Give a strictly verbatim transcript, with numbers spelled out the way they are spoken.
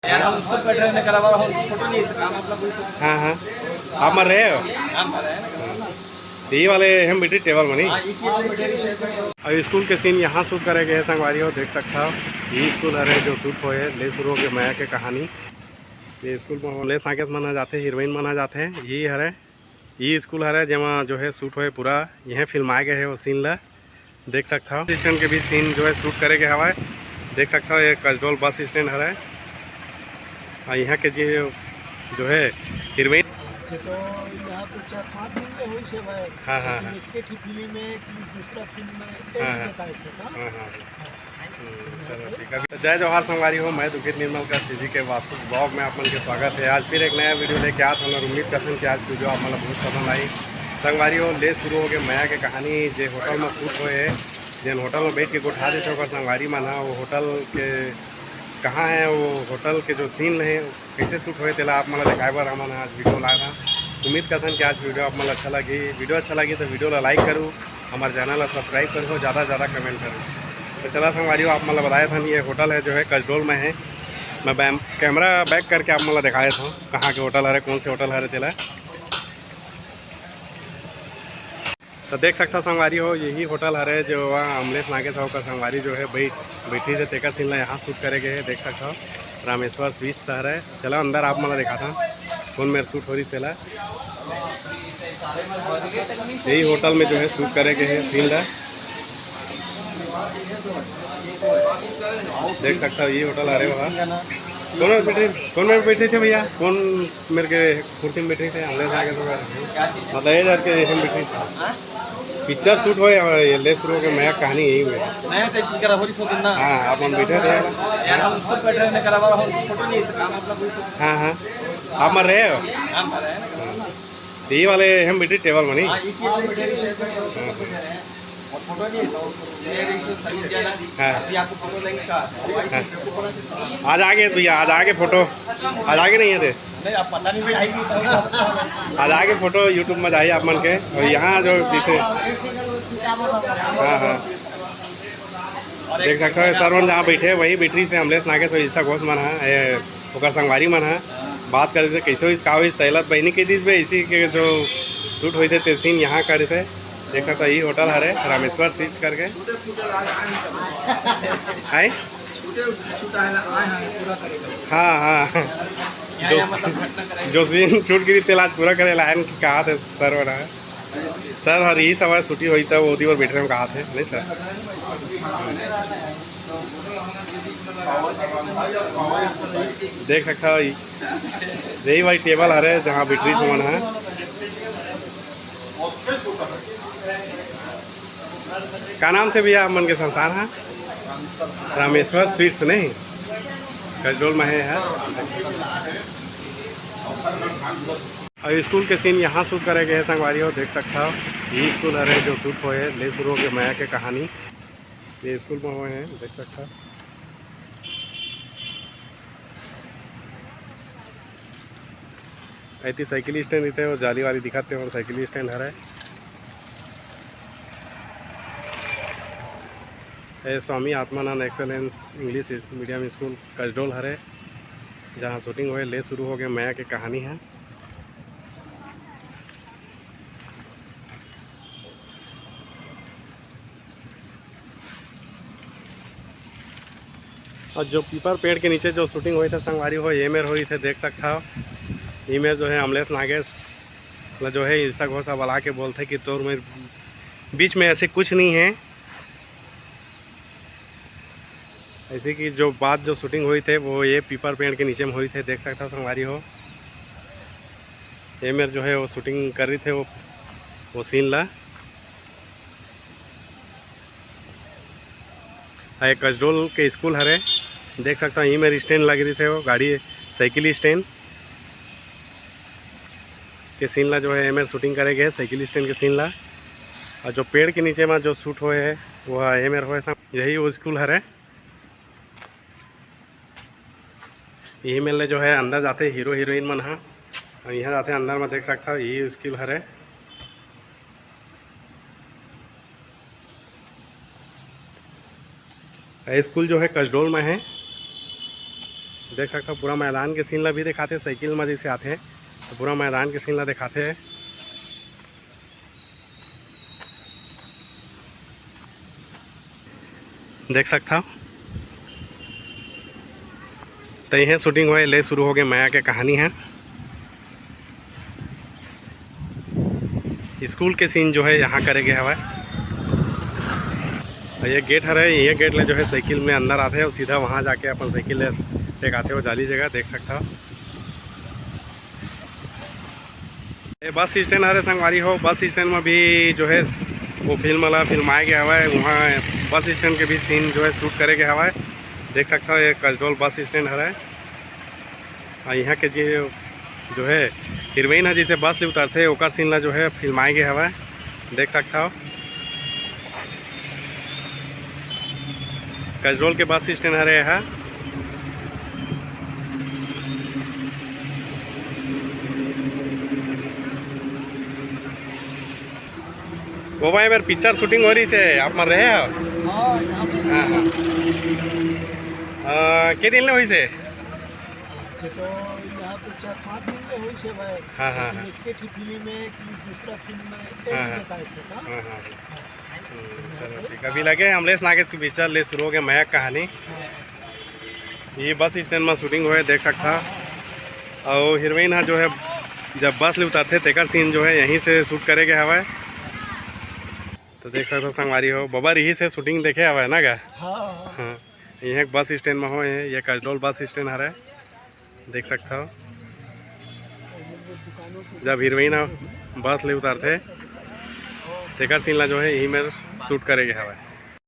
यार, हम खुद बैठे रहने का अलावा हम फोटो नहीं, तो काम अपना कोई तो हाँ, हाँ। आप मर रहे हो? काम कर रहे हैं ना। हाँ। तो ये वाले हम बैठे टेबल में नहीं। हाँ, ये टेबल बैठे हैं। अउ स्कूल के सीन यहाँ शूट करे गए हे संगवारी हो, देख सकता हो। ये स्कूल हरे जो शूट होए हे, ले शुरू हो गए मया के कहानी। ये स्कूल में अमलेश नागेश मन ह जाथे, हीरोइन मन ह जाथे, ये हरे। ये स्कूल हरे जेमा जो है शूट होए पूरा, यह फिल्माए गए हे वो सीन ला देख सकता हो। स्टेशन के भी सीन जो है शूट करे गए हवाए, देख सकता हो। ये कसडोल बस स्टैंड हरे अउ यहाँ के जे जो है हीरोइन। अच्छा, तो यहाँ तो चार पाँच दिन में होई से भाई। हाँ, हाँ, हाँ। एक ही फिल्म में कि दूसरा फिल्म में एक हाँ, हाँ। बताए से ना। हाँ, हाँ। हम्म, चलो ठीक है। तो जय जोहार संगवारी हो, मैं दुखित निर्मल का सीजी के वास्तु ब्लॉग में आप मन के स्वागत है। आज फिर एक नया वीडियो लेके आत हन अउ उम्मीद करथन कि आज वीडियो आप मन ला बहुत पसंद आई। संगवारी हो, ले शुरू हो गए मया के कहानी, जे होटल में शूट होए हे, जेन होटल में बैठ के गोठा देथे ओकर संगवारी मन ह, वो होटल के कहाँ है, वो होटल के जो सीन है, कैसे शूट होए, तेला आप मन ला दिखाए बर हमन आज वीडियो लाए हन। उम्मीद करथन कि आज वीडियो आप मन ला अच्छा लगी। वीडियो अच्छा लगी तो वीडियो ला लाइक करू, हमारे चैनल ला सब्सक्राइब करू, ज़्यादा से ज़्यादा कमेंट करू। तो चला संगवारी हो, आप मन ला बताए थन, ये होटल है जो है कसडोल में है। मैं बैम-, कैमरा बैक करके आप मन ला दिखाए था कहाँ के होटल हरे, कौन से होटल हरे तेला। तो देख सकता संगवारी हो, यही होटल हरे जो वहाँ अमलेश नागेश ओकर संगवारी जो है बैठ बैठी थे, तेकर सीन ला यहाँ शूट करे गए है। देख सकता हो, रामेश्वर स्वीट्स हरे। चला अंदर आप मन ला दिखाता कौन मेर शूट हो रही तेला। यही होटल में जो है शूट करे गए है सीन ला। देख सकता हो, ये होटल हरे वहाँ। कौन मेर बैठे, कौन मेर बैठे थे भैया, कौन मेर के कुर्सी में बैठे थे, अमलेश नागेश वगैरह। मतलब ये डर के हम बैठे थे। पिक्चर शूट होए, ये ले शुरू हो गए, मया कहानी यही हुए। मैं तो की करा हो रही सो दिन ना। हाँ, आप हम बैठे थे। यार, हम खुद बैठे रहने का अलावा हम फोटो नहीं, तो काम अपना कोई तो हाँ, हाँ। आप मर रहे हो? काम कर रहे हैं ना। हाँ। ये वाले हम बैठे टेबल में नहीं। हाँ, ये टेबल बैठे हैं। हाँ। और फोटो नहीं है, सब ये रही सो सभी जगह। हाँ। अभी आपको फोटो लेंगे का? हाँ। आज आगे भैया, आज आगे फोटो, आज आगे नहीं है थे। नहीं, आप पता नहीं भाई, आई नहीं तो। आज आगे फोटो YouTube में जाइए आप मन के। और यहाँ जो जैसे, हाँ, हाँ। देख सकता हो, सर मन जहाँ बैठे हैं, वही बैठरी से अमलेश नागेश और ईशा घोष मन है, ए, ओकर संगवारी मन है। बात करते थे, कैसे होइस, का होइस, तैलत बहिनी के दिस बे, इसी के जो शूट होई थे, ते सीन यहाँ करे थे। देख सकता हो, ये होटल हरे, रामेश्वर स्वीट्स करके। है? हाँ, हाँ। जो, जो सीन शूट करी, तेला आज पूरा करे ला, आयन कहा थे, सर बना। सर हर यही समय छुट्टी होई तब ओदी बर बैठे हम कहा थे, नहीं सर? देख सकता हो, यही भाई टेबल हरे जहाँ बैठरी समन है। का नाम से भैया आप मन के संस्थान है? रामेश्वर स्वीट्स नहीं, कसडोल में है, है। और स्कूल के सीन यहाँ शूट करे गए हैं संगवारी हो, देख सकता हो। ये स्कूल हरे जो शूट होए, ले शुरू हो गए मया के कहानी। ये स्कूल में हुए हैं, देख सकता हो। ऐती साइकिल स्टैंड इथे और जाली वाली दिखाते हैं, साइकिल स्टैंड हरे। ये Swami Atmanand excellence English medium school Kasdol हरे, जहाँ शूटिंग हुए, ले शुरू हो गए मया के कहानी है। और जो पीपर पेड़ के नीचे जो शूटिंग हुई थे संगवारी हो, ये मेर हुई थे, देख सकता हो। ये मेर जो है अमलेश नागेश ला जो है ईशा घोष बला के बोलते कि तोर मेर बीच में ऐसे कुछ नहीं है। ऐसे कि जो बात जो शूटिंग हुई थे वो ये पीपर पेड़ के नीचे में हुई थे, देख सकता हो संगवारी हो। ये मेर जो है वो शूटिंग कर रही थे वो, वो सीन ला। ये कसडोल के स्कूल हरे, देख सकता हो, यहीं मेर स्टैंड लग रही थे वो गाड़ी, साइकिल स्टैंड के सीन ला जो है एमेर शूटिंग करे गए, साइकिल स्टैंड के सीन ला। और जो पेड़ के नीचे में जो शूट हुए है वो है एमेर हुए सब, यही वो स्कूल हरे। यही मेर ले जो है अंदर जाते हीरो हीरोइन मन हा, और यहाँ जाते अंदर में देख सकता हो यही स्कूल हरे। ये स्कूल जो है कसडोल में है। देख सकथव, पूरा मैदान के scene ला भी दिखाथे, साइकिल म जइसे आथे, तो पूरा मैदान के scene ला दिखाथे। देख सकथव, त इहें shooting होए ले शुरू होगे मया के कहानी ह। स्कूल के scene जो है यहाँ करे गे हवय। और ये gate हरे, ये gate ले जो है साइकिल में अंदर आथे और सीधा वहाँ जाके अपन साइकिल ले टेकाथे, वो जाली जगह देख सकथव। ये बस स्टैंड हरे संगवारी हो, बस स्टैंड में भी जो है वो फिल्म ला फिल्माए गे हवय, वहाँ बस स्टैंड के भी scene जो है shoot करे गे हवय। देख सकथव, ये कसडोल बस स्टैंड हरे। अउ इहाँ के जे, जो है, हीरोइन ह जइसे बस ले उतरथे, ओकर scene ला जो है फिल्माए गे हवय, देख सकथव। कसडोल के बस स्टैंड हरे एहा। वो भाई, ए बार पिक्चर shooting हो रहिसे, आप मन रहे हो? हाँ, यहाँ पे हाँ, हाँ। अ, के दिन ले होइसे? से तो यहाँ पे चार पाँच दिन ले होइसे भाई। हाँ, हाँ, लेकिन हाँ। एक ही फिल्म में कि दूसरा फिल्म में एक हाँ, हाँ। बताए से ना। हाँ, हाँ। हम्म, चलो ठीक। अभी लगे अमलेश नागेश के पिक्चर ले शुरू होगे मया के कहानी। हाँ। ये बस स्टैंड में shooting होए, देख सकथव। अउ हीरोइन ह जो है, जब बस ले उतरथे, तेकर scene जो है, यहीं से shoot करे गे हवय। तो देख सकथव संगवारी हो, बबा इही से shooting देखे हवय ना गा? हाँ, हाँ। हाँ, इहें बस स्टैंड में होए हे, ये कसडोल बस स्टैंड हरे, देख सकथव। जब हीरोइन ह बस ले उतरथे, तेकर scene ला जो है, इही में shoot करे गे हवय।